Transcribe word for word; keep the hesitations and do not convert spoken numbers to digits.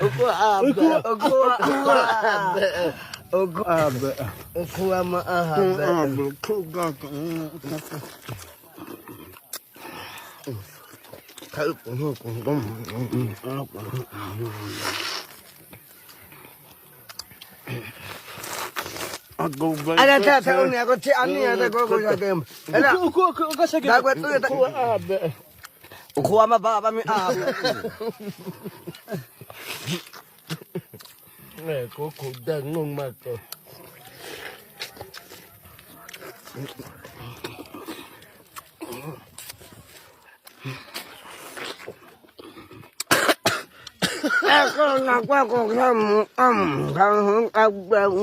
Uku abe. Uku abe. Uku abe. Uku ama abe. Ada tak tahu ni, aku cik ani ada kau kau jaga. Ada. Uku uku uku sakit. Dah buat tu ya tak. Uku abe. Uku ama baba mi abe. Eh, koko dangung mako. Ako nak ako kamu am kamu abang.